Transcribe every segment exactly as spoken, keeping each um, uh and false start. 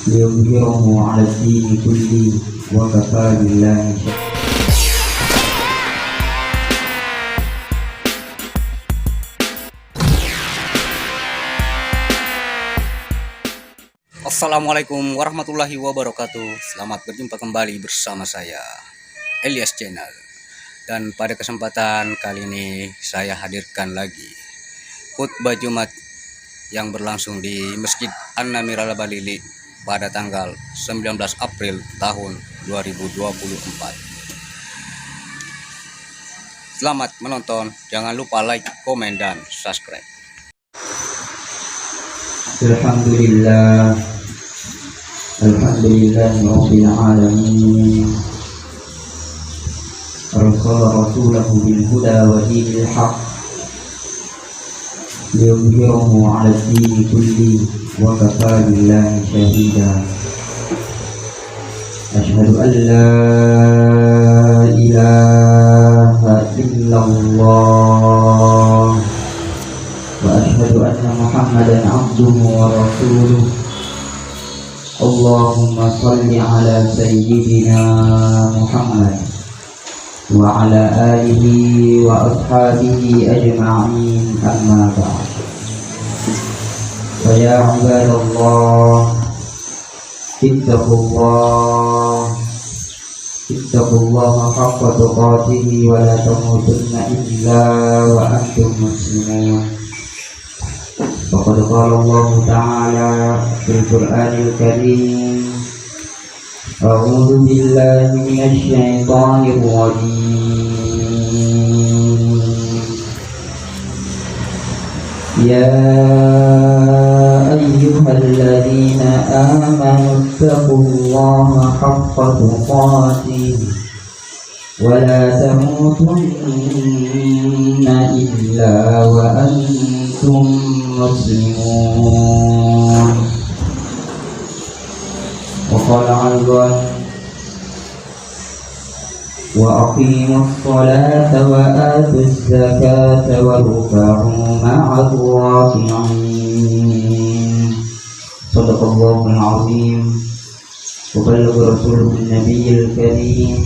ليظهره على الدين كله وكفى بالله شهيدا. Assalamualaikum warahmatullahi wabarakatuh. Selamat berjumpa kembali bersama saya, Elias Channel. Dan pada kesempatan kali ini saya hadirkan lagi khutbah Jumat yang berlangsung di Masjid An-Namir Al-Balili pada tanggal sembilan belas April tahun dua ribu dua puluh empat. Selamat menonton, jangan lupa like, komen, dan subscribe. الحمد لله. الحمد لله رب العالمين. أرسل رسوله بالهدى ودين الحق ليظهره على الدين كله وكفى بالله شهيدا. أشهد أن لا إله إلا الله، وأشهد أن محمدا عبده ورسوله. اللهم صل على سيدنا محمد وعلى آله وأصحابه أجمعين، أما بعد. فيا عباد الله، اتقوا الله، اتقوا الله حق تقاته ولا تموتن إلا وأنتم مسلمون. وقد قال الله تعالى في القرآن الكريم: أعوذ بالله من الشيطان الرجيم. يا أيها الذين آمنوا اتقوا الله حق تقاته ولا تموتن إلا وأنتم مسلمون. وقال أيضا: وأقيموا الصلاة وآتوا الزكاة واركعوا مع الراكعين. صدق الله العظيم. وبلغ رسوله النبي الكريم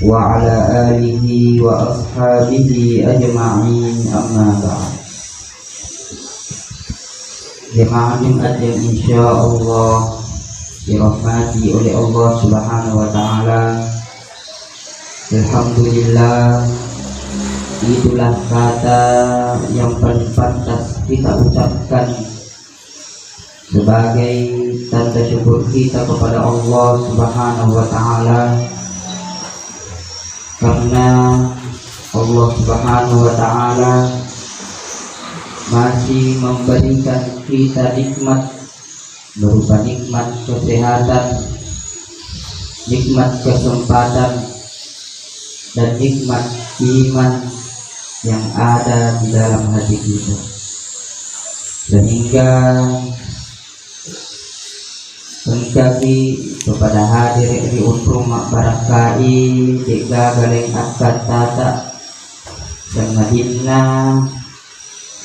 وعلى آله وأصحابه أجمعين، أما بعد. Jamaah Jumat yang insya Allah dirahmati oleh Allah Subhanahu wa Ta'ala. Alhamdulillah, itulah kata yang paling pantas kita ucapkan sebagai tanda syukur kita kepada Allah Subhanahu wa Ta'ala, karena Allah Subhanahu wa Ta'ala masih memberikan kita nikmat berupa nikmat kesehatan, nikmat kesempatan, dan nikmat iman yang ada di dalam hati kita. Sehingga engkaki kepada hadir ri onrong mabbarakkai, de'gaga laing akkattata, sangadinna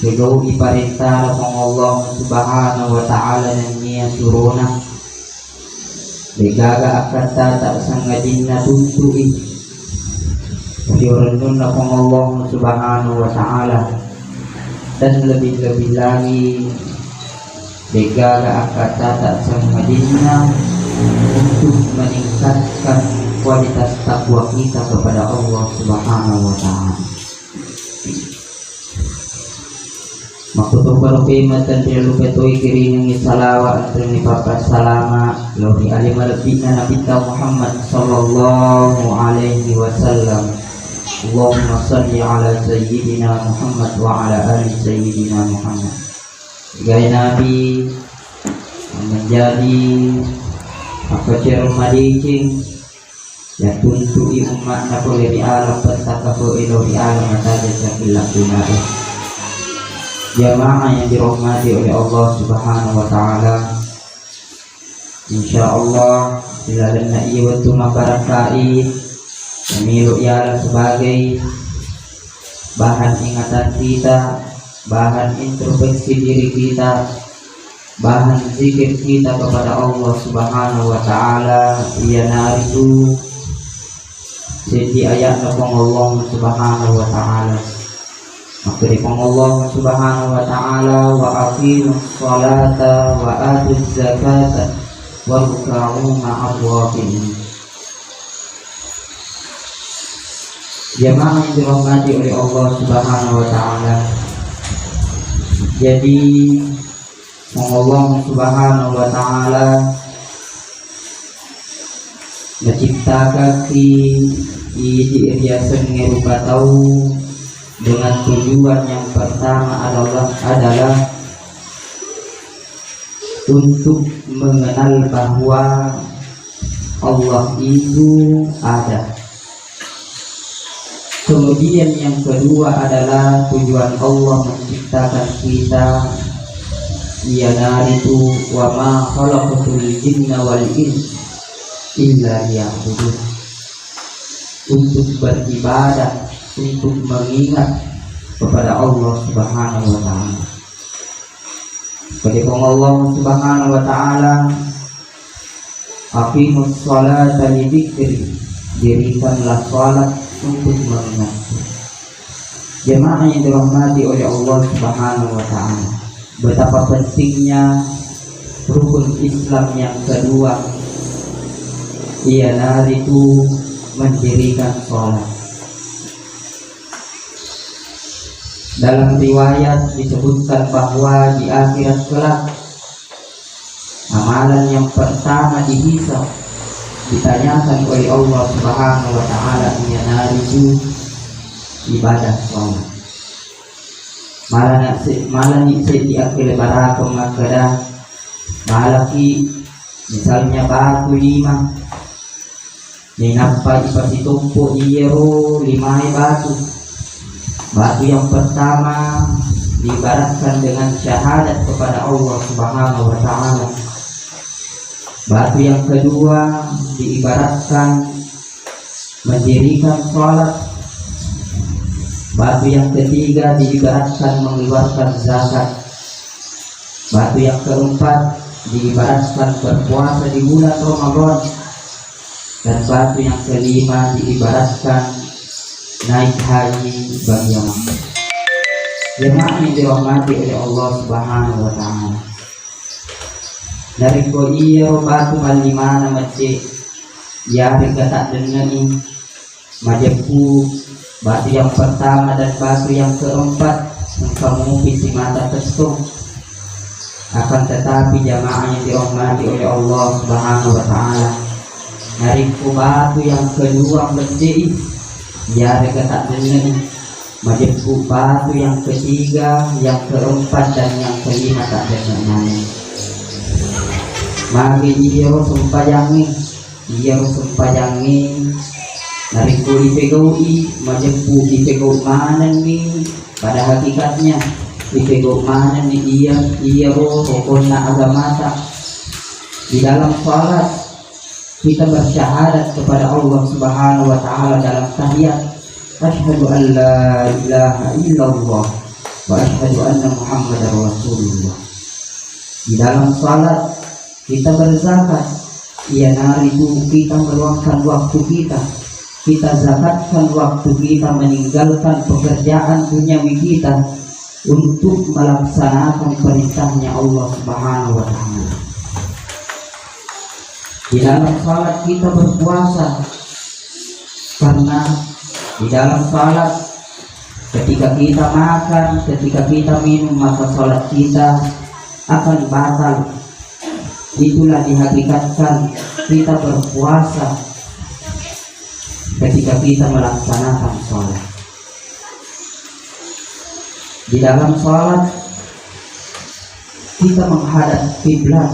Ridoi parentana Puang Allah Subhanahu wa Ta'ala nennia surona. De'gaga akkattata sangadinna tuntu'i ri rennunna Puang Allah Subhanahu wa Ta'ala. Dan lebih-lebih lagi, de'gaga akkattata sangadinna untuk meningkatkan kualitas takwa kita kepada Allah Subhanahu wa Ta'ala. Makkutoparo pemeng tenrialupa toi kiringengngi salawa, anrengngi pappassalama lao ri ale malebbi'na Nabitta Muhammad sallallahu alaihi wasallam. Allahumma salli ala sayyidina Muhammad wa ala ali sayyidina Muhammad. Gai Nabi menjadi apa cerita madeceng. Yattuntu'i umma'na pole ri alam pettakape'e lao ri alam mataja cakilla kunae. Jamaah yang dirahmati oleh Allah Subhanahu wa Ta'ala, insya Allah, ri lalenna iya wettu mabbarakkai, melo ialang sebagai bahan ingatan kita, bahan introspeksi diri kita, Bahan zikir kita kepada Allah Subhanahu wa Ta'ala iyanaritu seddi ayatna Puang Allah Subhanahu wa Ta'ala. Makkeda Puang Allah Subhanahu wa Ta'ala, "Wa aqimus salata wa atuz zakata warka'u ma'ar raki'in." Jamaah yang dirahmati oleh Allah Subhanahu wa Ta'ala. Jadi, Allah Subhanahu wa Ta'ala menciptakan idi riasengnge rupa tau dengan tujuan yang pertama adalah, adalah untuk mengenal bahwa Allah itu ada. Kemudian yang kedua adalah tujuan Allah menciptakan kita, iyanaritu, "Wa ma khalaqtul jinna wal insa illa liya'budun." Untuk beribadah, untuk mengingat kepada Allah Subhanahu wa Ta'ala. Kepada Allah Subhanahu wa Ta'ala, "Aqimus salata li dzikri," dirikanlah salat untuk mengingatku. Jemaah yang dirahmati oleh Allah Subhanahu wa Ta'ala, betapa pentingnya rukun Islam yang kedua, iyanaritu mendirikan salat. Dalam riwayat disebutkan bahwa di akhirat kelak, amalan yang pertama dihisab, ditanyakan oleh Allah Subhanahu wa Ta'ala, iyanaritu ibadah salat. Malana se-, malani seddi akkelebarakeng makkeda, malaki misalnya batu lima, nainappa ipasitoppo iyaro limae batu. Batu yang pertama diibaratkan dengan syahadat kepada Allah Subhanahu wa Ta'ala. Batu yang kedua diibaratkan mendirikan salat. Batu yang ketiga diibaratkan mengeluarkan zakat. Batu yang keempat diibaratkan berpuasa di bulan Ramadan. Dan batu yang kelima diibaratkan naik haji bagi yang mampu. Jemaah yang dirahmati oleh Allah Subhanahu wa Ta'ala. Narekko iyaro batu mallimana mecce, iyarega taddenneni, majeppu batu yang pertama dan batu yang keempat engka mupi simata tessong. Akan tetapi, jamaah yang dirahmati oleh Allah Subhanahu wa Ta'ala, narekko batu yang kedua mecce i, iyarega taddenneni, majeppu batu yang ketiga, yang keempat, dan yang kelima taddenne maneng. Magi iyaro sempajangnge, iyaro sempajangnge narekko ipegau'i, majeppu ipegau manenni, pada hakikatnya ipegau manenni iya, iyaro rokonna agamata. Di dalam salat, kita bersyahadat kepada Allah Subhanahu wa Ta'ala dalam tahiyat, "Asyhadu an la ilaha illallah wa asyhadu anna Muhammadar Rasulullah." Di dalam salat, kita berzakat, iyanaritu kita meluangkan waktu kita, kita zakatkan waktu kita, meninggalkan pekerjaan duniawi kita untuk melaksanakan perintahnya Allah Subhanahu wa Ta'ala. Di dalam salat kita berpuasa, karena di dalam salat, ketika kita makan, ketika kita minum, maka salat kita akan batal. Itulah dihakikatkan kita berpuasa ketika kita melaksanakan salat. Di dalam salat, kita menghadap kiblat,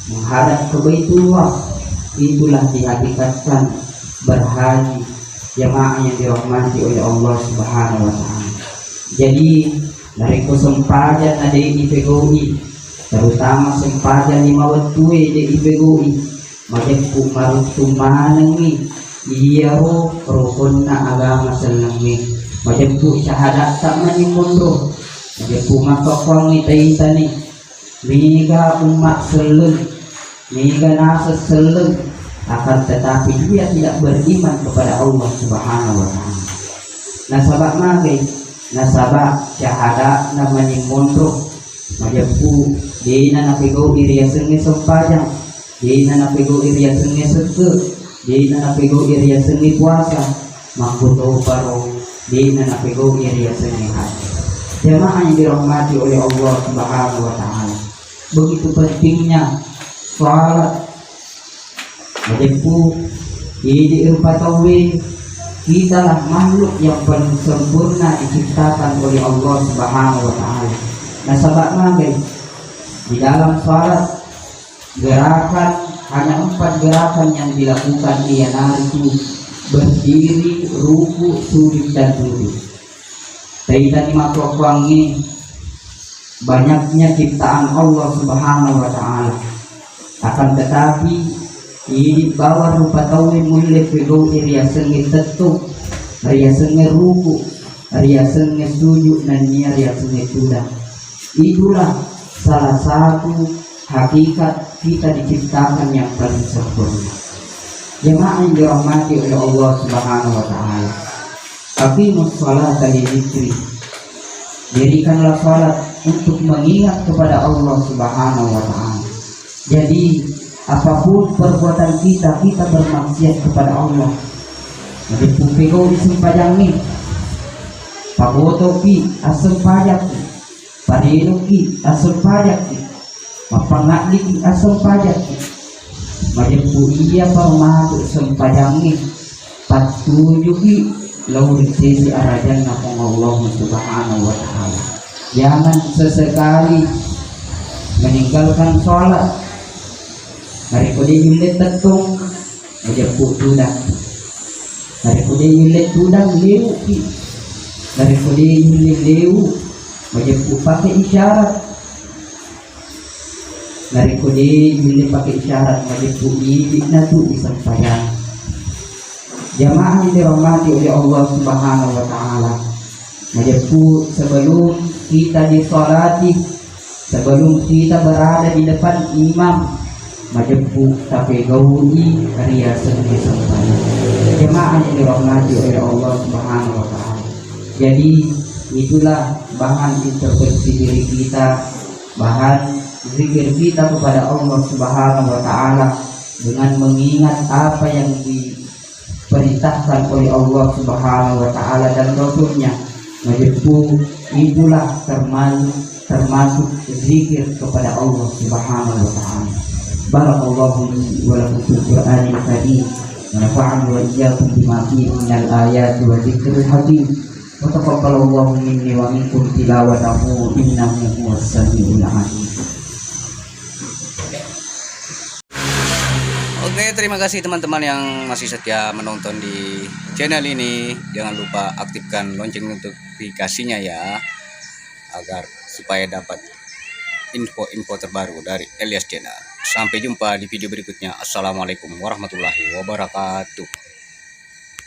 menghadap ke Baitullah. Itulah dihakikatkan berhaji, jamaah yang dirahmati oleh Allah Subhanahu wa Ta'ala. Jadi, narekko sempajang na de' ipegau'i, terutama sempajang lima wettue de' ipegau'i, majeppu maruttung manengngi iyaro rukonna agama sellengnge. Majeppu syahadatta mani monro. Majeppu makkokkoangngi taitani. Mega umma selleng, mega naseng selleng, akan tetapi dia tidak beriman kepada Allah Subhanahu wa Ta'ala. Nasaba magai, nasaba syahadana mani monro, majeppu, dena napegau'i riasengnge sempajang, dena napegau'i riasengnge sekke, dena napegau'i riasengnge puasa, makkutoparo, dena napegau'i riasengnge haji. Jamaah yang dirahmati oleh Allah Subhanahu wa Ta'ala. Begitu pentingnya salat. Majeppu, idi rupa tauwe, kitalah makhluk yang paling sempurna diciptakan oleh Allah Subhanahu wa Ta'ala. Nasaba magai, di dalam salat, gerakan, hanya empat gerakan yang dilakukan, iyanaritu berdiri, ruku, sujud, dan duduk. Taitani makkukkuangnge banyaknya ciptaan Allah Subhanahu wa Ta'ala. Akan tetapi, idi bawang rupa tauwe mulle pegau'i riasengnge tettu, riasengnge ruku, riasengnge sujud, nennia riasengnge tudang. Itulah salah satu hakikat kita diciptakan yang paling sempurna. Jamaah yang dirahmati oleh Allah Subhanahu wa Ta'ala. Aqimus salata li dzikri. Dirikanlah salat untuk mengingat kepada Allah Subhanahu wa Ta'ala. Jadi, apapun perbuatan kita, kita bermaksiat kepada Allah. Majeppu pegau'i sempajangnge. Pabotoki assempajakki. Parenukki assempajakki. Mappangadiki assempajakki. Majeppu iya parmatu sempajangnge. Pattujuki lao ri sese arajanna Puang Allah Subhanahu wa Ta'ala. Jangan sesekali meninggalkan sholat. Narekko de yulle tettong, majeppu tudang. Narekko de yulle tudang, leuki. Narekko de yulle leu, majeppu pakai isyarat. Narekko de yulle pakai isyarat, majeppu idi natu disampajang. Jamaah yang dirahmati oleh Allah Subhanahu wa Ta'ala, majeppu sebelum kita disolati, sebelum kita berada di depan imam, majeppu tapegau'i riasengnge sempajang. Jamaah yang dirahmati oleh Allah Subhanahu wa Ta'ala. Jadi, itulah bahan introspeksi diri kita, bahan zikir kita kepada Allah Subhanahu wa Ta'ala dengan mengingat apa yang diperintahkan oleh Allah Subhanahu wa Ta'ala dan Rasulnya. Majeppu, itulah termasuk, termasuk zikir kepada Allah Subhanahu wa Ta'ala. Barakallahu li wa lakum fil Qur'anil Karim. Wa nafa'ani wa iyyakum bima fihi minal ayati wa dzikril hakim. Wa taqabbalallahu minni wa minkum tilawatahu innahu huwas samiul alim. Oke, terima kasih teman-teman yang masih setia menonton di channel ini. Jangan lupa aktifkan lonceng notifikasinya ya, agar supaya dapat info-info terbaru dari Elias Channel. Sampai jumpa di video berikutnya. Assalamualaikum warahmatullahi wabarakatuh.